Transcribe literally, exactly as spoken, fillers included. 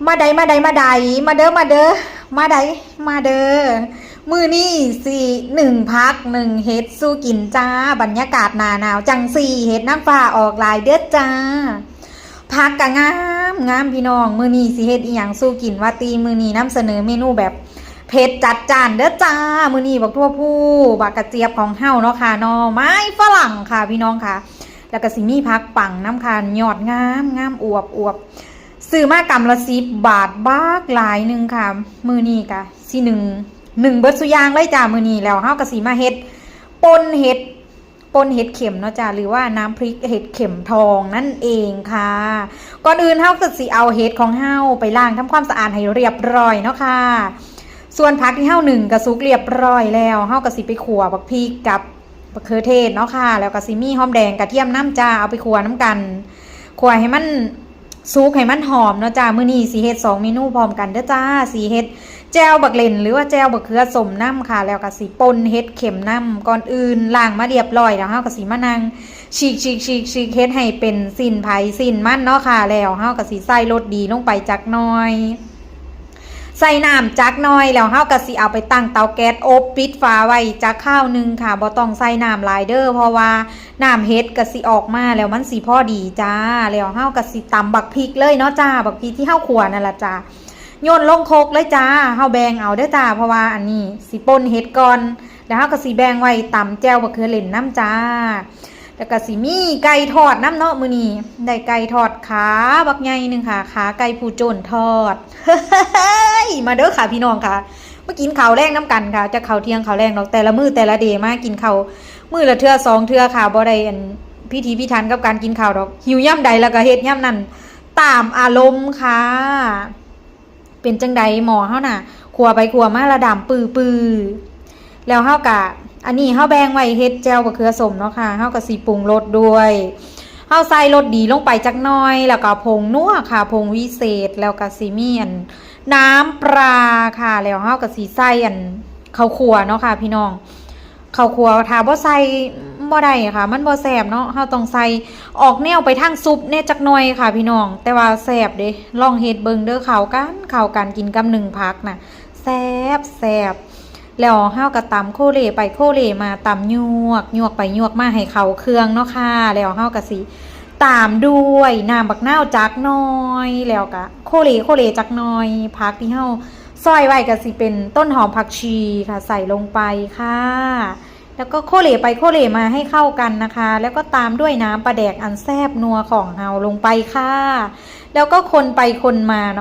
มาใดมาใดมาใด มาเด้อมาเด้อ มาใดมาเด้อ มื้อนี้สิหนึ่งผักหนึ่งเห็ดสู่กินจ้า บรรยากาศหน้าหนาวจั่งซี้เห็ดนางฟ้าออกหลายเด้อจ้า ผักกะงามงามพี่น้อง มื้อนี้สิเฮ็ดอีหยังสู่กินว่าติ มื้อนี้นำเสนอเมนูแบบเผ็ดจัดจ้านเด้อจ้า มื้อนี้บักถั่วพู บักกระเจี๊ยบของเฮาเนาะค่ะ หน่อไม้ฝรั่งค่ะพี่น้องค่ะ แล้วก็สิมีผักปังนำค่ะ ยอดงามงามอวบอวบ ซื้อมากำละสิบบาท บักหลายหนึ่งค่ะ มื้อนี้กะสิหนึ่ง หนึ่งเบิดซุอย่างเลยจ้า มื้อนี้ แล้วเฮาก็สิมาเฮ็ดป่นเห็ด ป่นเห็ดเข็มเนาะจ้า หรือว่าน้ำพริกเห็ดเข็มทองนั่นเองค่ะ ก่อนอื่นเฮาก็สิเอาเห็ดของเฮาไปล้างทำความสะอาดให้เรียบร้อยเนาะค่ะ ส่วนผักที่เฮานึ่งก็สุกเรียบร้อยแล้ว เฮาก็สิไปขั่วบักพริกกับบักเขือเทศเนาะค่ะ แล้วก็สิมีหอมแดงกระเทียมนำจ้า เอาไปขั่วนำกัน ขั่วให้มันสุกให้มันหอมเนาะจ้า มื้อนี้สิเฮ็ดสองเมนูพร้อมกันเด้อจ้า สิเฮ็ดแจ่วบักเหล็นหรือว่าแจ่วบักเขือส้มนำค่ะ แล้วก็สิป่นเห็ดเข็มนำ ก่อนอื่นล้างมาเรียบร้อยแล้ว เฮาก็สิมานั่งฉีกฉีกฉีกฉีกเห็ดให้เป็นชิ้นไผชิ้นมันเนาะค่ะ แล้วเฮาก็สิใส่รสดีลงไปจักหน่อย ใส่น้ำจักหน่อย แล้วเฮาก็สิเอาไปตั้งเตาแก๊ส อบปิดฝาไว้จักคราวหนึ่งค่ะ บ่ต้องใส่น้ำหลายเด้อ เพราะว่าน้ำเห็ดก็สิออกมา แล้วมันสิพอดีจ้า แล้วเฮาก็สิตำบักพริกเลยเนาะจ้า บักพริกที่เฮาขั่วนั่นล่ะจ้า โยนลงครกเลยจ้า เฮาแบ่งเอาเด้อจ้า เพราะว่าอันนี้สิป่นเห็ดก่อน แล้วเฮาก็สิแบ่งไว้ตำแจ่วบักเขือเหล็นนำจ้า แล้วก็สิมีไก่ทอดนำเนาะ มื้อนี้ได้ไก่ทอดขาบักใหญ่หนึ่งค่ะ ขาไก่ผู้โจรทอด เฮ้ย มาเด้อค่ะพี่น้องค่ะ มากินข้าวแลงนำกันค่ะ จะข้าวเที่ยงข้าวแลงดอก แต่ละมื้อแต่ละเดย์มากินข้าวมื้อละเทื่อสองเทื่อค่ะ บ่ได้อันพิถีพิถันกับการกินข้าวดอก หิวยามใดแล้วก็เฮ็ดยามนั้น ตามอารมณ์ค่ะ เป็นจั่งใดหม้อเฮาน่ะ ขั่วไปขั่วมาละดำปื้อๆ แล้วเฮากะ อันนี้เฮาแบ่งไว้เฮ็ดแจ่วบักเขือส้มเนาะค่ะ เฮากะสิปรุงรสด้วย เฮาใส่รสดีลงไปจักหน่อย แล้วก็ผงนัวค่ะ ผงวิเศษ แล้วก็สิมีอันน้ำปลาค่ะ แล้วเฮากะสิใส่อันข้าวคั่วเนาะค่ะพี่น้อง ข้าวคั่วถ้าบ่ใส่บ่ได้ค่ะ มันบ่แซ่บเนาะ เฮาต้องใส่ออกแนวไปทางซุปแหน่จักหน่อยค่ะพี่น้อง แต่ว่าแซ่บเด้ ลองเฮ็ดเบิ่งเด้อ เข้ากัน เข้ากัน กินกับหนึ่งผักน่ะ แซ่บแซ่บ แล้วเฮาก็ตำโคเลไปโคเลมา ตำยวก ยวกไปยวกมาให้เข้าเครื่องเนาะค่ะ แล้วเฮาก็สิตามด้วยน้ำบักนาวจักหน่อย แล้วก็โคเลโคเลจักหน่อย ผักที่เฮาซอยไว้ก็สิเป็นต้นหอมผักชีค่ะ ใส่ลงไปค่ะ แล้วก็โคเลไปโคเลมาให้เข้ากันนะคะ แล้วก็ตามด้วยน้ำปลาแดกอันแซ่บนัวของเฮาลงไปค่ะ แล้วก็คนไปคนมา